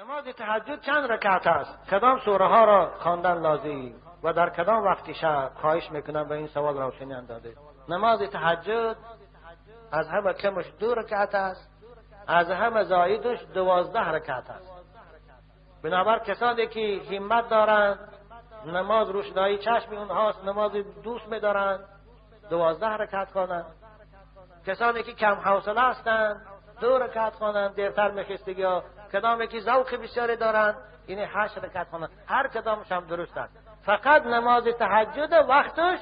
نماز تهجد چند رکعت است؟ کدام سوره ها را خواندن لازم و در کدام وقت شب؟ خواهش میکنم به این سوال روشنی اندازید. نماز تهجد از همه کمش 2 رکعت است، از همه زایدش 12 رکعت است. بنابر کسانی که همت دارند، نماز روشنایی چشم اونهاست، نماز دوست میدارند، 12 رکعت خوانند. کسانی که کم حوصله هستند 2 رکعت خوانند، دیرتر میخستگی ها. کدامی که ذوق بسیاری دارند اینه 8 رکعت خوانند. هر کدامش هم درست است. فقط نماز تهجد وقتش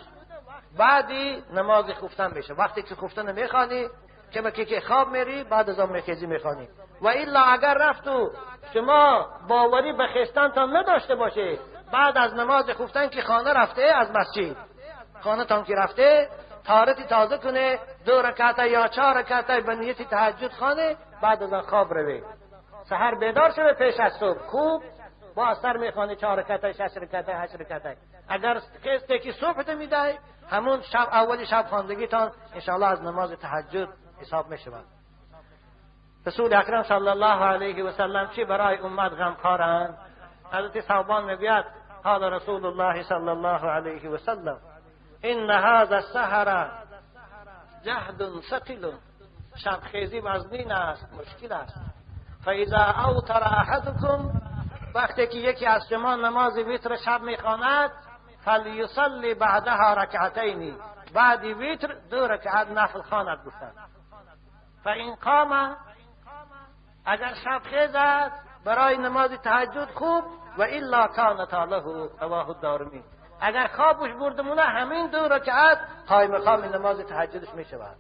بعدی نماز خفتن میشه. وقتی که خفتن میخوانی که خواب میری، بعد از آن میخیزی میخوانی. و الا اگر رفت و شما باوری به خستن تا نداشته باشه، بعد از نماز خفتن که خانه رفته، از مسجد خانه تان که رفته، طهارت تازه کنه، 2 رکعت یا 4 رکعت به نیت تهجد خانه، بعد از آن خواب روی. سحر بیدار شوه پیش از صبح، خوب با سر میخوانی 4 رکعت، 6 رکعت، 8 رکعت. اگر خسته که صبح ته میدهی، همون شب اول شب خواندگیتان انشاءالله از نماز تهجد حساب میشود. رسول اکرم صلی الله علیه و سلم چی برای امت غمخوارند؟ حضرت ثوبان میگوید قال رسول الله صلی الله علیه و سلم ان هذا السحر جهد ثقیل، شبخیزی وزنین است، مشکل است. فاذا اوتر احدکم، وقتی که یکی از شما نماز وتر شب میخواند، فلیصلی بعدها رکعتین، بعد وتر 2 رکعت نفل خواند. گفتند فان قام، اگر شب خیزد برای نماز تهجد خوب، و الا کانتا له، رواه الدارمی. اگر خوابش بردمونه همین 2 رکعت قایم مقام نماز تهجدش میشود.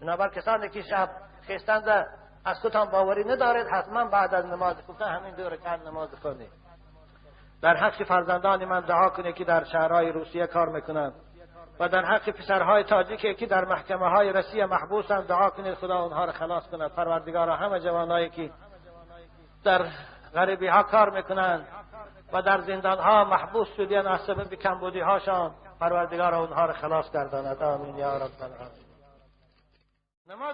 بنابر کسانی که شب خیستند از خودتان باوری ندارید، حتما بعد از نماز خفتن همین 2 رکعت نماز کنید. در حق فرزندان من دعا کنید که در شهرهای روسیه کار میکنند و در حق پسرهای تاجیکی که در محکمه های روسیه محبوسند دعا کنید خدا اونها را خلاص کند. پروردگارا همه جوانایی که در غریبی ها کار میکنند و در زندان ها محبوس شدن از سبب کمبودی هاشان، پروردگارا اونها را خلاص گرداند. آمین یا رب العالمین.